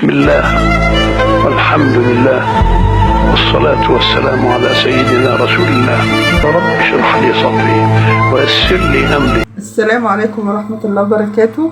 بسم الله والحمد لله والصلاة والسلام على سيدنا رسول الله. رب اشرح لي صدري ويسر لي أمري. السلام عليكم ورحمة الله وبركاته.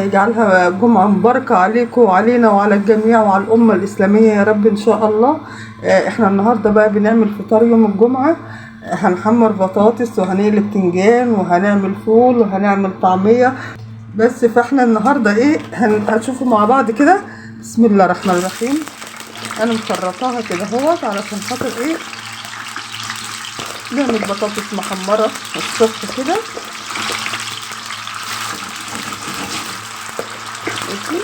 يجعلها جمعة مباركة عليكم وعلينا وعلى الجميع وعلى الأمة الإسلامية يا رب إن شاء الله. احنا النهاردة بقى بنعمل فطار يوم الجمعة. هنحمر بطاطس وهنقلي بتنجان وهنعمل فول وهنعمل طعمية بس. فاحنا النهاردة ايه هنشوفوا مع بعض كده. بسم الله الرحمن الرحيم. انا مخرطاها كده اهوت علشان خاطر ايه نعمل بطاطس محمرة الصبح كده. ماشي،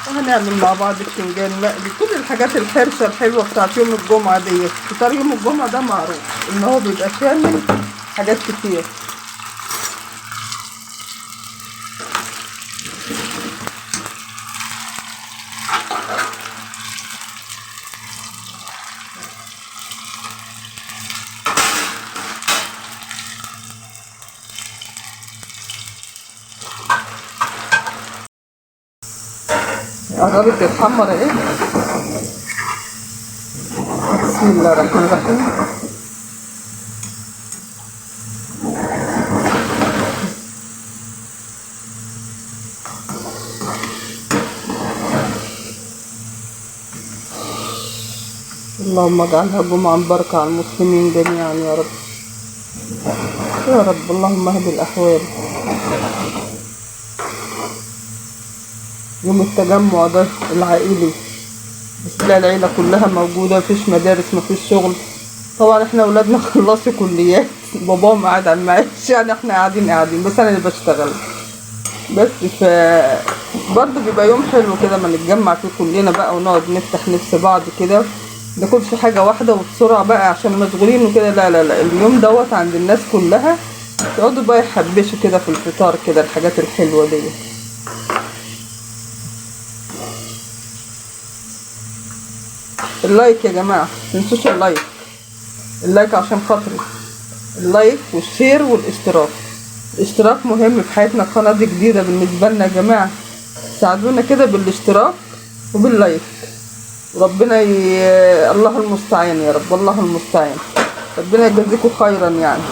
وهنعمل مع بعض البتنجان مقلي، كل الحاجات الحرشه الحلوة بتاعت يوم الجمعة ديت. فطار يوم الجمعة ده معروف ان هو بيبقى شامل حاجات كتير. قربت تتحمر اهي. بسم الله الرحمن الرحيم. اللهم اجعلها جمعة مباركة على المسلمين جميعا يا رب، يا رب. اللهم اهد الأحوال. يوم التجمع ده العائلي، بس تلاقي العيلة كلها موجودة، مفيش مدارس مفيش شغل. طبعا احنا اولادنا خلصوا كليات، باباهم قاعد على المعاش، يعني احنا قاعدين بس انا اللي بشتغل بس. ف برضه بيبقى يوم حلو كده ما نتجمع فيه كلنا بقى ونقعد نفتح نفس بعض كده، ناكلش حاجة واحدة وبسرعة بقى عشان مشغولين وكده. لا لا لا، اليوم دوت عند الناس كلها يقعدوا بقى يحبشوا كده في الفطار كده الحاجات الحلوة دي. ال like يا جماعة، متنسوش ال like، ال like عشان خاطري، ال like وال share والاشتراك. الاشتراك مهم في حياتنا، القناة دي جديدة بالنسبة لنا يا جماعة، ساعدونا كده بالاشتراك وبال like. ربنا الله المستعان يا رب، الله المستعان، ربنا يجازيكم خيرا يعني.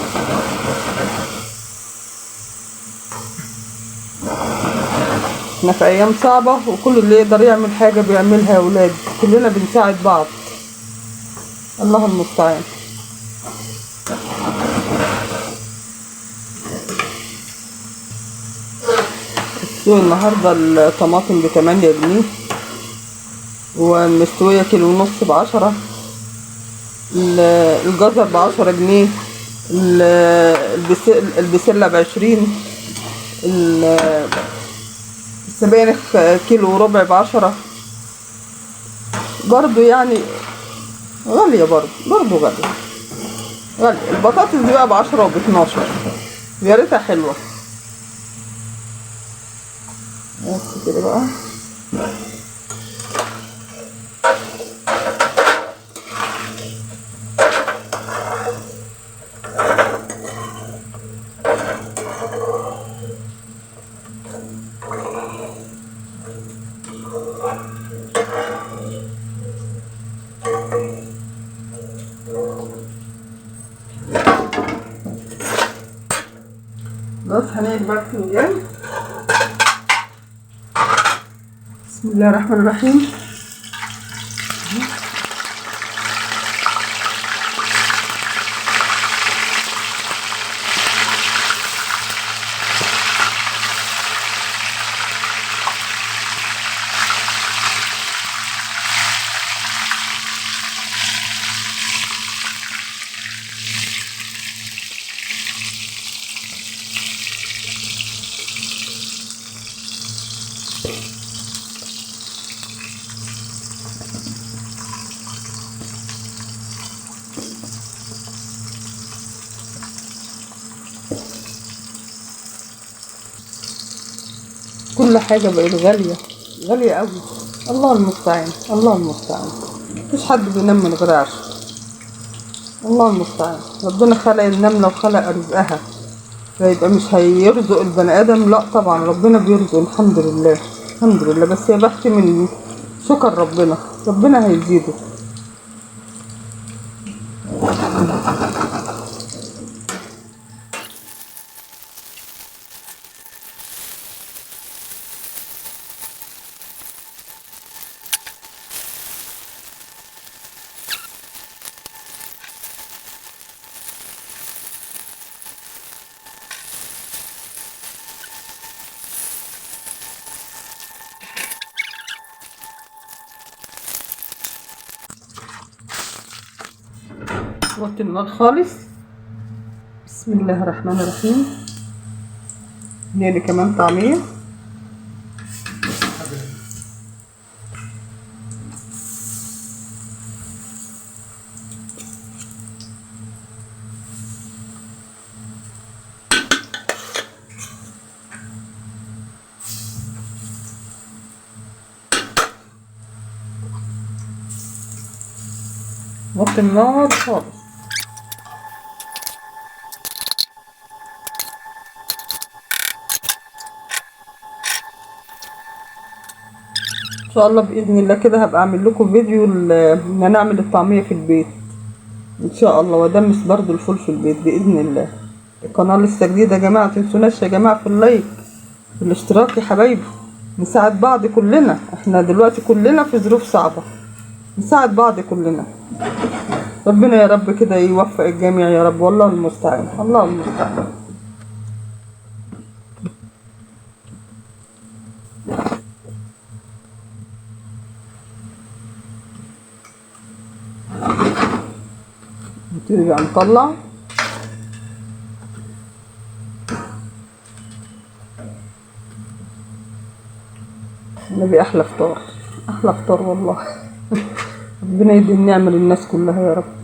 احنا في ايام صعبة وكل اللي يقدر يعمل حاجة بيعملها يا ولاد، كلنا بنساعد بعض. الله المستعان. السوق النهاردة الطماطم ب8 جنيه، والمستوية كيلو ونص ب10، الجزر ب10 جنيه، البسلة ب20، السبانخ كيلو وربع ب10 برضو، يعني غالية برضو غالية غالية. البطاطس دي بقى ب10 وب12، يا ريتها حلوة. بس كده بقى. بس هنقلب بقى الفنجان. بسم الله الرحمن الرحيم. كل حاجة بقت غالية غالية قوي. الله المستعان، الله المستعان. مفيش حد بينام من غير عشاء. الله المستعان. ربنا خلق النملة وخلق رزقها، فيبقى مش هيرزق البني آدم؟ لا طبعا ربنا بيرزق، الحمد لله الحمد لله. بس يا بخت من شكر ربنا، ربنا هيزيده. وطي النار خالص. بسم الله الرحمن الرحيم. نقلي كمان طعمية. وطي النار خالص. ان شاء الله باذن الله كده هبقى اعمل لكم فيديو ان انا اعمل الطعمية في البيت ان شاء الله، وادمس برضو الفول في البيت باذن الله. القناة لسه جديدة يا جماعة، متنسوناش يا جماعة في ال like في الاشتراك يا حبايبي، نساعد بعض كلنا، احنا دلوقتي كلنا في ظروف صعبة، نساعد بعض كلنا. ربنا يا رب كده يوفق الجميع يا رب، والله المستعان، الله المستعان. نبتدي بقى نطلع. النبي احلى فطار، احلى فطار والله. ربنا يدي النعمة للناس كلها يا رب.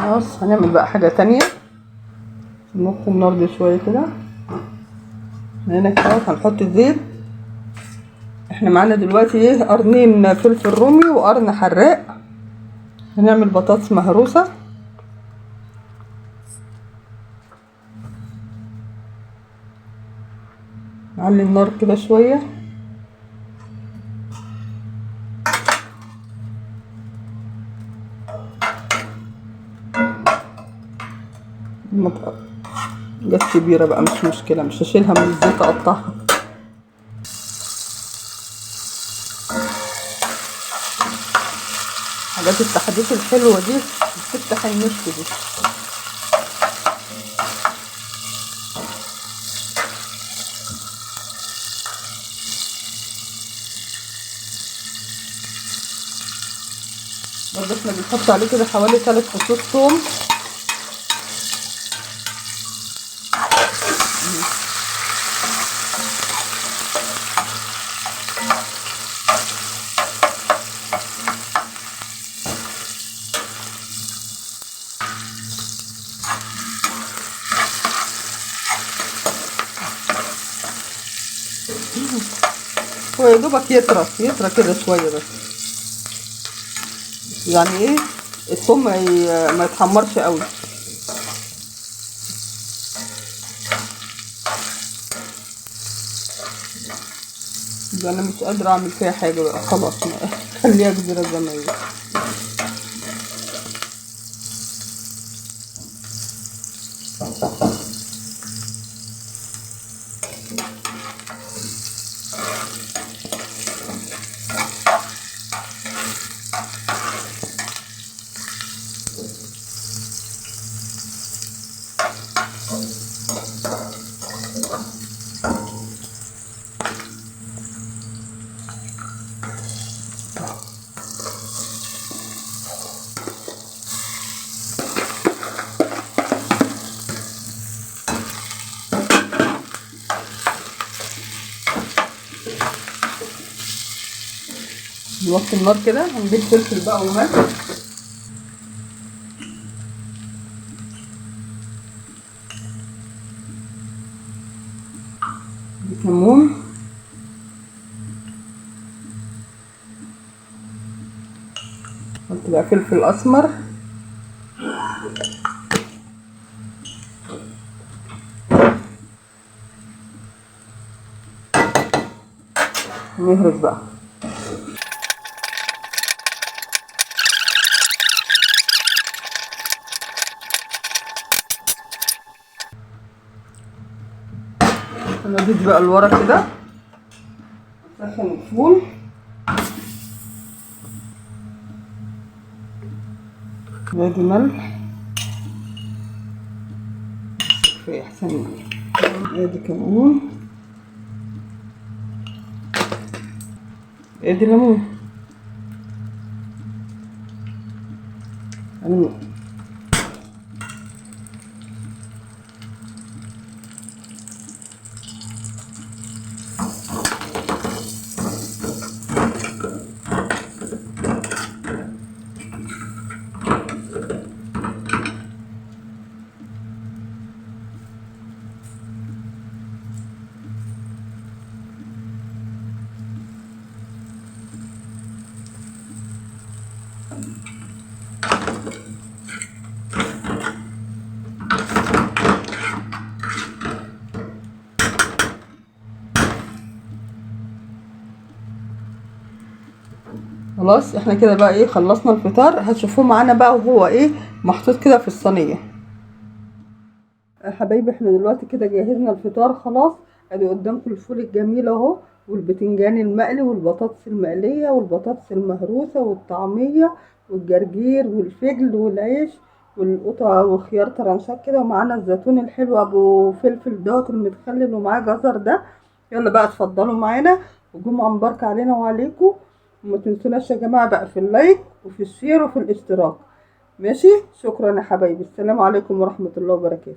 خلاص هنعمل بقى حاجة تانية. نوطي النار دي شوية كده. هنا كده هنحط الزيت. احنا معانا دلوقتي ايه؟ قرنين فلفل رومي وقرن حراق. هنعمل بطاطس مهروسة. نعلي النار كده شوية. جت كبيرة بقى مش مشكلة، مش هشيلها من الزيت اقطعها. حاجات التحديث الحلوة دي بتفتح النفس دي. برضه احنا بنحط عليه كده حوالي 3 فصوص ثوم. هو يا دوبك يطرى يطرى كده شوية بس، يعني ايه الثوم ما يتحمرش قوي. يبقى انا مش قادرة اعمل فيها حاجة بقى خلاص، خليها كبيرة زي ما هي. نوطي النار كده، هنجيب فلفل بقى وملح. كمون، حط بقى فلفل اسمر، نهرس بقى. انا اديت بقى الورق كده، اسخن الفول. ادي ملح كفاية احسن، ادي كمون، ادي ليمون، خلاص احنا كده بقى ايه خلصنا الفطار. هتشوفوه معانا بقى وهو ايه محطوط كده في الصينية. يا حبايبي احنا دلوقتي كده جهزنا الفطار خلاص. ادي قدامكم الفول الجميل اهو، والبتنجان المقلي، والبطاطس المقليه، والبطاطس المهروسه، والطعميه، والجرجير، والفجل، والعيش، والقطع، وخيار طرنشات كده، ومعانا الزيتون الحلو ابو فلفل دوت المتخلل، ومعاه جزر ده. يلا بقى اتفضلوا معانا، وجمعه مباركة علينا وعليكم. وما تنسوناش يا جماعة بقى في ال like وفي ال share وفي الاشتراك. ماشي، شكرا يا حبايبي، السلام عليكم ورحمة الله وبركاته.